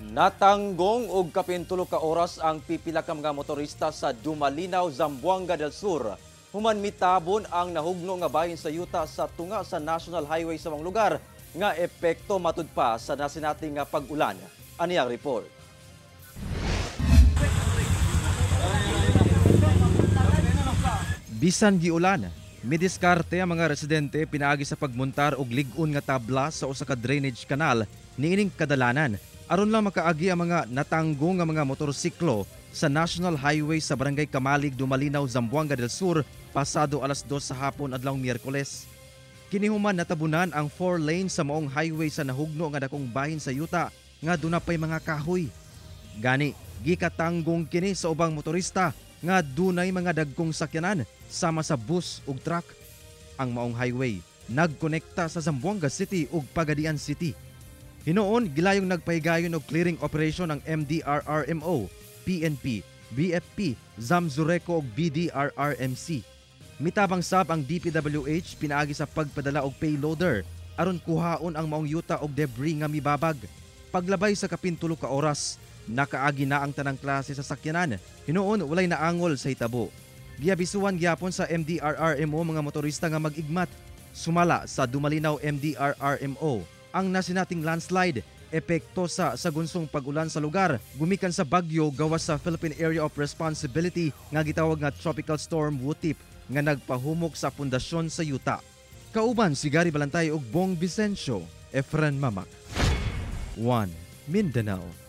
Natanggong og kapin 3 ka oras ang pipila ka mga motorista sa Dumalinao, Zamboanga del Sur, human mitabon ang nahugno nga bahin sa yuta sa tunga sa National Highway sa mga lugar nga epekto matud pa sa nasinati nga pag-ulan. Ani ang report. Bisan giulan, midiskarte ang mga residente pinaagi sa pagmuntar og lig-on nga tabla sa usa ka drainage canal niining kadalanan aron lang makaagi ang mga natanggong nga mga motorsiklo sa National Highway sa Barangay Kamalig, Dumalinao, Zamboanga del Sur pasado alas 2 sa hapon adlaw Miyerkules. Kini human natabunan ang 4 lane sa maong highway sa nahugno nga dakong bahin sa yuta nga duna pay mga kahoy. Gani, gikatanggong kini sa ubang motorista nga dunay mga dagkong sakyanan sama sa bus ug truck. Ang maong highway nagkonekta sa Zamboanga City ug Pagadian City. Hinuon, gilayong nagpahigayon og clearing operation ang MDRRMO, PNP, BFP, Zamzureco ug BDRRMC. Mitabang sab ang DPWH pinaagi sa pagpadala og payloader aron kuhaon ang maong yuta og debris nga mibabag. Paglabay sa kapin 3 ka oras, nakaagi na ang tanang klase sa sakyanan. Hinuon, walay naangol sa hitabo. Giabisuan gyapon sa MDRRMO mga motorista nga mag-igmat. Sumala sa Dumalinao MDRRMO, ang nasinating landslide, epekto sa sagunsong pag-ulan sa lugar, gumikan sa bagyo gawas sa Philippine Area of Responsibility nga gitawag nga Tropical Storm Wutip nga nagpahumok sa pundasyon sa yuta. Kauban si Gary Balantay ug Bong Vicencio, Efren Mamak. 1. Mindanao.